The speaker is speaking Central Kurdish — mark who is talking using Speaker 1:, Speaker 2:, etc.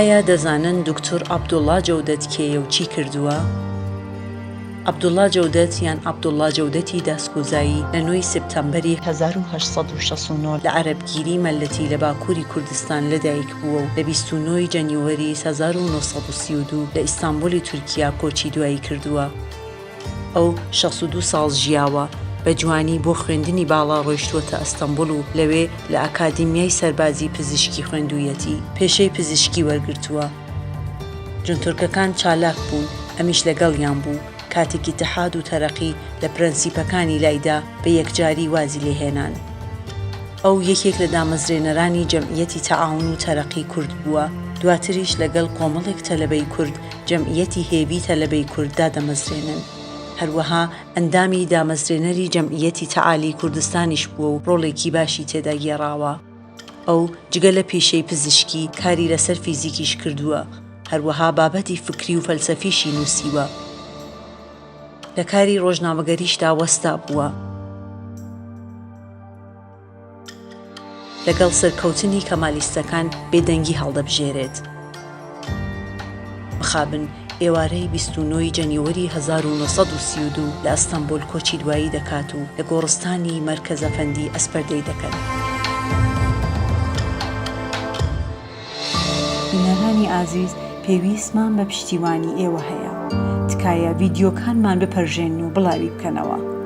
Speaker 1: ئایا دەزانن دوکتور عەبدوڵڵا جەودەت کێیە و چی کردووە؟ عەبدوڵڵا جەودەت یان عەبدوڵڵا جەودەتی داسکوزایی لە نۆی سپتەمبەری 1869 لە عەرەبگیری مەلەتی لە باکووری کوردستان لەدایک بووە و لە 29 ی جەنیوەری 1932 لە ئیستانبولی تورکیا کۆچی دوایی کردووە. ئەو 62 ساڵ ژیاوە، بە جوانی بۆ خوێندنی باڵا ڕۆیشتووەتە ئەستەنبوڵ و لەوێ لە ئەکادیمیای سەربازی پزیشکی خوێندوویەتی، پێشەی پزیشکی وەرگرتووە. جونتورکەکان چالاک بوون، ئەمیش لەگەڵیان بوو، کاتێک ئیتحاد و تەرەقی لە پرەنسیپەکانی لایدا، بە یەکجاری وازی لێ هێنان. ئەو یەکێک لە دامەزرێنەرانی جەمعیەتی تەعاون و تەرەقی کورد بووە، دواتریش لەگەڵ کۆمەڵێک تەلەبەی کورد جەمعیەتی هێڤی تەلەبەی کورد دادەمەزرێنن. هەروەها ئەندامی دامەزرێنەری جەمعیەتی تەعالی کوردستانیش بووە و ڕۆڵێکی باشی تێدا گێڕاوە. ئەو جگە لە پیشەی پزیشکی کاری لەسەر فیزیکیش کردووە، هەروەها بابەتی فکری و فەلسەفیشی نووسیوە. لە کاری ڕۆژنامەگەریشدا وەستا بووە. لەگەڵ سەرکەوتنی کەمالیستەکان بێدەنگی هەڵدەبژێرێت. مخابن ئێوارەی 29 ی جەنیوەری 1932 لە ئەستەنبول کۆچی دوایی دەکات و لە گۆڕستانی مەرکەزەفەندی ئەسپەردەی دەکەن. بینەرانی ئازیز پێویستمان بە پشتیوانی ئێوە هەیە تکایە ڤیدیۆکانمان بپەرژێنن و بڵاوی بکەنەوە.